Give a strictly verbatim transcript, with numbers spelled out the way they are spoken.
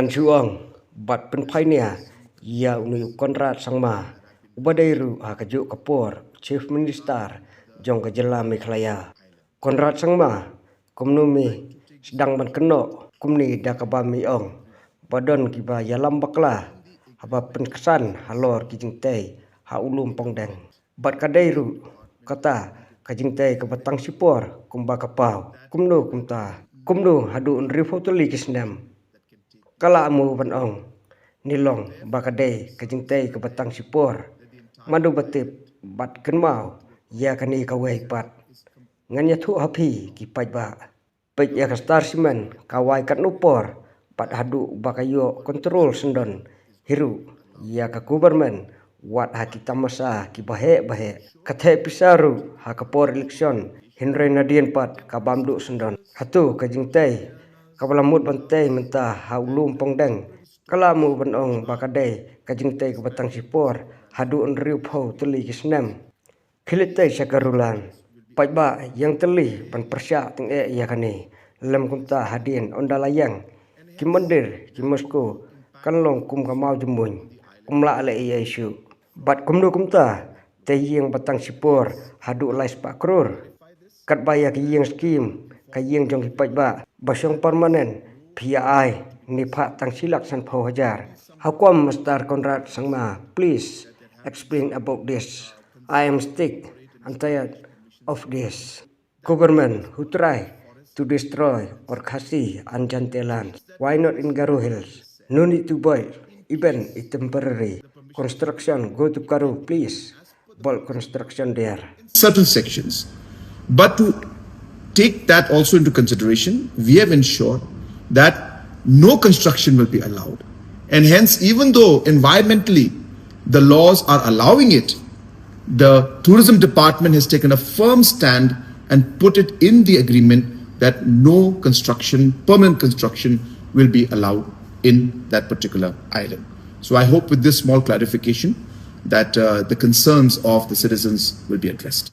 Shu ong bad pynphai nia ïa une u Conrad Sangma, uba dei ruh ha kajuh ka por Chief Minister jong ka jylla Meghalaya. Conrad Sangma, kumno me sdang ban kynnoh kumne da kaba me ong ba don kiba ïalam bakla haba pynksan halor ki jingtei ha u lum pongdeng? Bad ka dei ruh kata ka jingtei kaba tang shipor kumba ka paw. Kumno kumta, kumno haduh hynriewphew tylli ki snem ka lah mo ban ong ne long ba ka dei ka jingtei kaba tang shipor? Mano ba tip bad kynmaw ïa kane kawei pat? Ngan ïathuh ha phi ki paidbah. Peit ïa ka Star Cement, ka wai katno por bad haduh ba ka ïoh control syndon hi ruh ïa ka government, wat ha ki tamasa kiba heh ba heh. Ka theh pisa ruh ha ka por election, hynrei nadien pat ka bam duh syndon. Hato ka jingtei kaba la mut ban tei mynta ha u lum pongdeng ka lah mo ban ong ba ka dei ka jingtei kaba tang shipor haduh hynriewphew tylli ki snem? Khie leit tei sha ka Rulan. Paidbah, ïeng tylli ban pyrshah tyngeh ïa kane. Lym kumta hadien ynda la ïeng, ki mandir, ki mosque kan long kum ka maw jingmuiñ, ym lah leh ei ei shuh. Bad kumno kumta, tei ïing ba tang shipor haduh lai spah klur? Katba ïa ka ïing skim, ka ïing jong ki paidbah ba shong permanent, phi ïa ai ne phah tang shi lak sanphew hajar? How come, Mister Conrad Sangma? Please explain about this. I am sick and tired of this government who try to destroy our Khasi and Jaintia land. Why not in Garo Hills? No need to build, even a temporary construction. Go to Garo, please. Build construction there. Certain sections. But to take that also into consideration, we have ensured that no construction will be allowed. And hence, even though environmentally the laws are allowing it, the tourism department has taken a firm stand and put it in the agreement that no construction, permanent construction, will be allowed in that particular island. So I hope with this small clarification that uh, the concerns of the citizens will be addressed.